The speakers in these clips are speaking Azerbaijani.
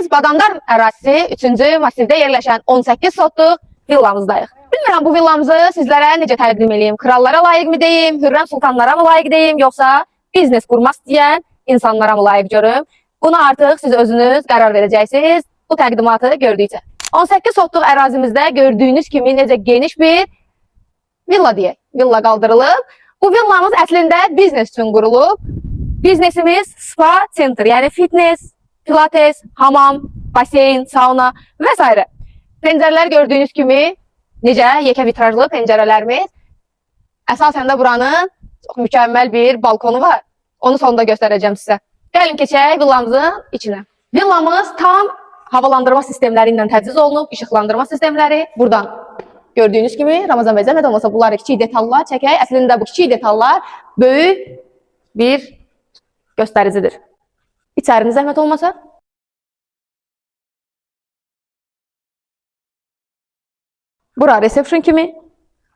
Biz Badamdar ərazisi 3-cü massivdə yerləşən 18 sotluq villamızdayıq. Bilmirəm bu villamızı sizlərə necə təqdim eləyim? Krallara layiq mi deyim, Hürrəm sultanlara mı layiq deyim, yoxsa biznes qurmaq istəyən insanlara mı layiq görüm? Buna artıq siz özünüz qərar verəcəksiniz bu təqdimatı gördükcə. 18 sotluq ərazimizdə gördüyünüz kimi necə geniş bir villa deyək. Villa qaldırılıb. Bu villamız əslində biznes üçün qurulub. Biznesimiz spa center, yəni fitness, pilates, hamam, baseyn, sauna və s. Pəncərələr gördüyünüz kimi necə yekə vitrajlı pəncərələrimiz. Əsasən də buranın çox mükəmməl bir balkonu var. Onu sonda göstərəcəm sizə. Gəlin keçək villamızın içinə. Villamız tam havalandırma sistemləri ilə təchiz olunub, işıqlandırma sistemləri. Buradan gördüyünüz kimi Ramazan bəy zəhmət olmasa bunları kiçik detallar çəkək. Əslində bu kiçik detallar böyük bir göstəricidir. İçərini zəhmət olmasa. Bura reception kimi.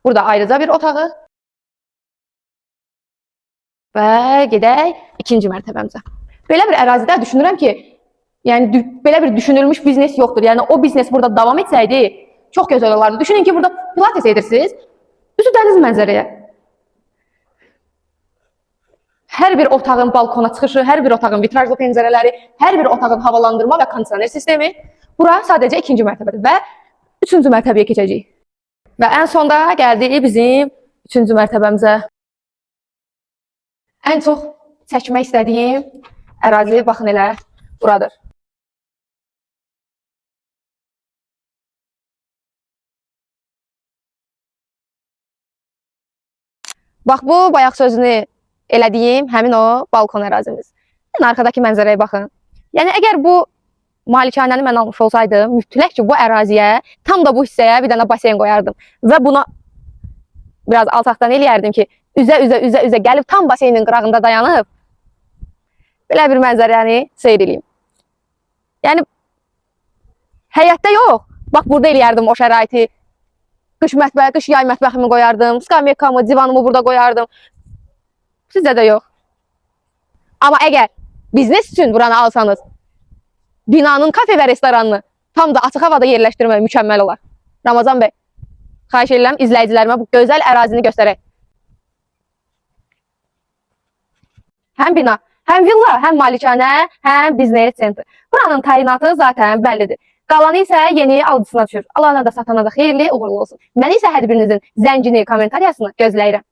Burada ayrıca bir otağı. Və gedək ikinci mərtəbəmizə. Belə bir ərazidə düşünürəm ki, yəni belə bir düşünülmüş biznes yoxdur. Yəni o biznes burada davam etsəydi çox gözəl olardı. Düşünün ki, burada pilates edirsiniz, üzü dəniz mənzərəyə. Hər bir otağın balkona çıxışı, hər bir otağın vitrajlı pəncərələri, hər bir otağın havalandırma və kondisioner sistemi. Bura sadəcə ikinci mərtəbədir və üçüncü mərtəbəyə keçəcəyik. Və ən sonda gəldik bizim üçüncü mərtəbəmizə. Ən çox çəkmək istədiyim ərazi baxın elə buradır. Bax bu bayaq sözünü elədiyim həmin o balkon ərazimiz. Yəni arxadakı mənzərəyə baxın. Yəni əgər bu malikanəni mən almış olsaydım, mütləq ki bu əraziyə, tam da bu hissəyə bir dənə baseyn qoyardım və buna biraz alçaqdan eləyərdim ki, üzə-üzə gəlib tam baseynin qırağında dayanıb belə bir mənzərəni seyr eləyim. Yəni həyətdə yox, bax burada eləyərdim o şəraiti. Qış mətbəx, qış yay mətbəximi qoyardım, skameykamı, divanımı burada qoyardım. Sizdə də yox. Amma əgər biznes üçün buranı alsanız, binanın kafe və restoranını tam da açıq havada yerləşdirmək mükəmməl olar. Ramazan bəy, xahiş edirəm izləyicilərimə bu gözəl ərazini göstərək. Həm bina, həm villa, həm malikanə, həm biznes center. Buranın təyinatı zaten bəllidir. Qalanı isə yeni alıcısına düşür. Alana da satana da xeyirli, uğurlu olsun. Mən isə hər birinizin zəngini, kommentariyasını gözləyirəm.